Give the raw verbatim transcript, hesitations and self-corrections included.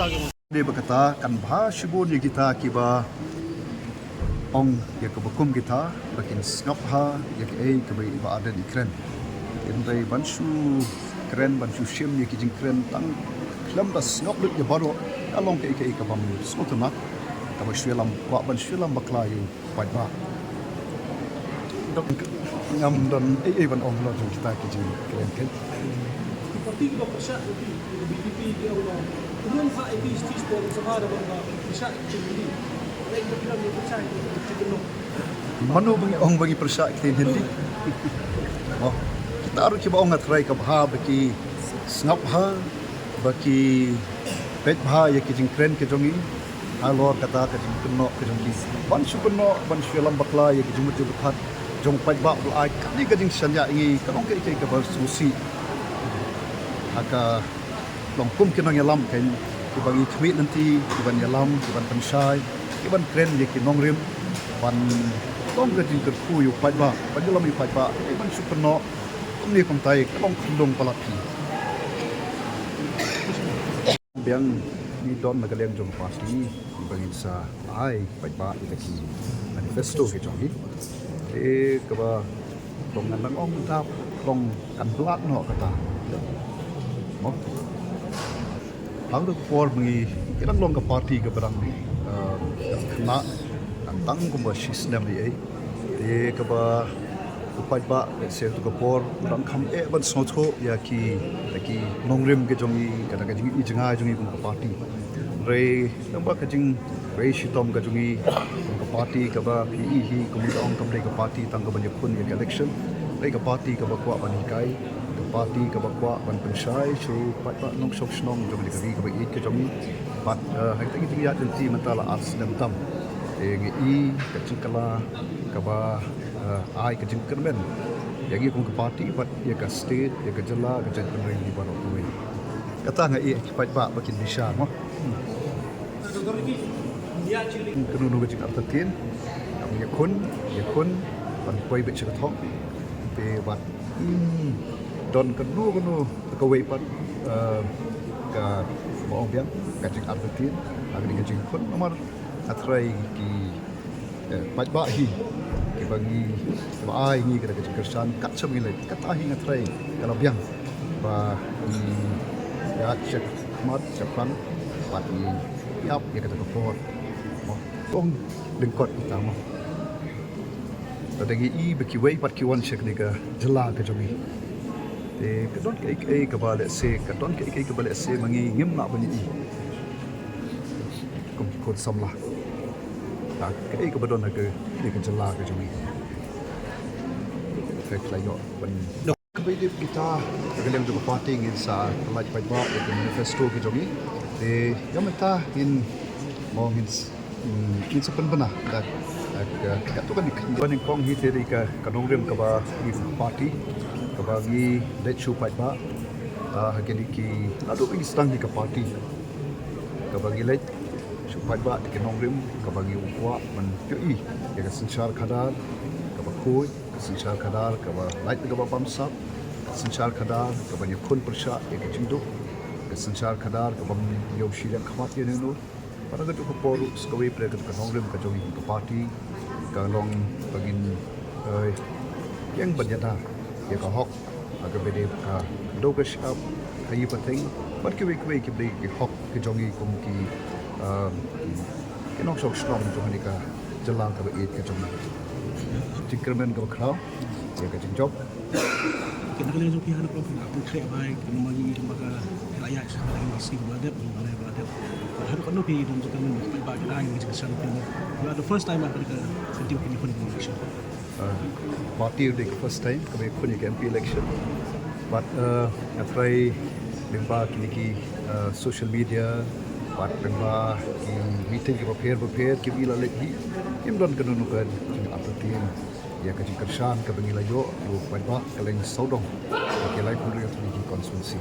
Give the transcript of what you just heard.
Dei ba kata kan bha shibun ïa kita kiba ong ïa kaba kum kita ba kin sngap ha ïa kaei kaba i Bah Ardent i kren. Hynrei ban shu kren, ban shu shim ïa ki jingkren tang khlem da sngap lut ïa baroh, ka long kaei kaei kabym sngewtynnat, kaba shu ïalam, kwah ban shu ïalam bakla ïa u paidbah. Ngam don ei ei ban ong halor jong kita ki jingkren. Ki parti kiba pyrshah ïa ki, ki B J P ki ong ba um ha ïa ki stage por sha ba pyrshah ïa ki jingkren. Lei ba ki ong ba pyrshah ïa ki jingkren. Mano ba ngi ong ba ngi pyrshah ïa ki jingkren? Oh, kita ruh kiba ong, nga tharai ka bha ba ki sngap ha, ba ki peit bha ïa ki jingkren ki jong ngi halor kata ka jingkynnoh ka jong ki. Ban shu kynnoh, ban shu ïalam bakla ïa ki jingmut jingpyrkhat jong u paidbah ba la ai kane ka jingshaniah ïa ngi, ka long kaei kaei kaba sngewsih. Ha ka long kum ki nongïalam kein, kiba ngi khmih lynti, kiban ïalam, kiban pynshai, kiban kren ïa ki nongrim, ban long ka jingkyrkhu ïa u paidbah, ban ïalam ïa u paidbah, ban shu kynnoh kumne kumtai, ka long khyndew palat phi. Biang, ngi don na ka liang jong ka party ba ngin sa ai paidbah ïa ki manifesto ki jong ngi. Te kaba long ngan dang ong dap long kan blat noh kata. Mo. Hangta ka por ba ngi, ngi dang long ka party kaba dang, eh, khynnah, dang tang kumba shi snem ïa. Te kaba u paidbah, eh, sha kato ka por u dang kham eh ban sngewthuh ïa ki, ïa ki nongrim ki jong ngi, kata ka jing, i jngai jong ngi kum ka party. Hynrei namar ka jingwei shitom ka jong ngi kum ka party kaba phi i hi, kum ngi ong kam dei ka party tang kaban ïakhun ïa ka election. Dei ka party kaba kwah ban hikai, ka party kaba kwah ban pynshai sha u paidbah nongshong shnong jong ka ri kaba ïeit ka jong ngi. Bad, eh, ha kita ki jingïaid lynti mynta la ar snem tam. Te ngi i ka jingkylla kaba, eh, ai ka jingkyrmen ïa ngi kum ka party bad ïa ka state, ïa ka jylla, ka jaitbynriew hi baroh kawei. Kata nga i ki paidbah ba kin bishar mo. Kano kano ka jingartatien, ïakhun, ïakhun ban poi beit sha ka thong. Te bad, hmm, don kano kano kawei pat, eh, kaba ong biang ka jingartatien ha kane ka jingkhun, namar nga tharai ki, eh, paidbah hi kiba ngi, kiba ai ngi kata ka jingkyrshan kat shaba ngi leit, kata hi nga tharai ka la biang ba ngi ïaid shakhmat shaphrang bad ngi ïap ïa kata ka por. Mo, tang lyngkot kita mo. Lada ngi i ba kiwei pat ki wan sha kane ka jylla ka jong ngi, te ka don kaei kaei kaba lehse, ka don kaei kaei kaba lehse ma ngi ngim lah ban i kum ki khun samla. Ta kaei kaba don ha kane ka jylla ka jong ngi. Te ka la ïoh ban kaba ïadei kita, ka liang jong ka party ngin sa pyllait paidbah ïa ka manifesto ka jong ngi. Te ïa mynta ngin, mo, ngin s-, mm, ngin sa pynbna da, da, da, da, to kan, kan nyngkong hi te dei ka, ka nongrim kaba ngi party, kaba ngi leit sha u paidbah. Ah, ha kine ki, naduh ba ngi sdang hi ka party, kaba ngi leit sha u paidbah da ki nongrim, kaba ngi kwah ban ïohi ïa ka synshar khadar kaba khuid, ka synshar khadar kaba lait, kaba bamsap, ka synshar khadar kaban ïakhun pyrshah ïa ka jingduk, ka synshar khadar kabym ïoh shiliang khmat ïa uno uno. Bad ha kajuh ka por ruh sa kawei pat ka nongrim ka jong ngi ka party ka long ba ngin, eh, ïeng ban ïada ïa ka hok ha kaba dei ka dei ka shyiap, ka ïing pateng bad kiwei kiwei ki dei ki hok ki jong ngi kum ki, eh, ki nongshong shnong jong kane ka jylla kaba ïeit ka jong ngi. Jingkyrmen kaba khraw ïa ka jingjop. Ki na ka liang jong phi hana phi la pynkreh bai, ki na ma ngi ki ma ka la ïaid sha ka M D C ba la dep, ba la dep. Hana ka no phi don jingkyrmen ba ki la ngi jingkyrshan phi. Ba the first time ba ka senti phi ni phi ni. Uh, party u dei ka first time kaba ïakhun ïa ka M P election. Bad, uh, nga tharai lyngba kine ki, uh, social media bad lyngba ki meeting kiba pher ba pher kiba ngi la leit hi, ngim don kano kano ka jingartatien ïa ka jingkyrshan kaba ngi la ïoh ïa u paidbah ka leng sawdong ïa ki laiphew hynriew tylli ki constituency.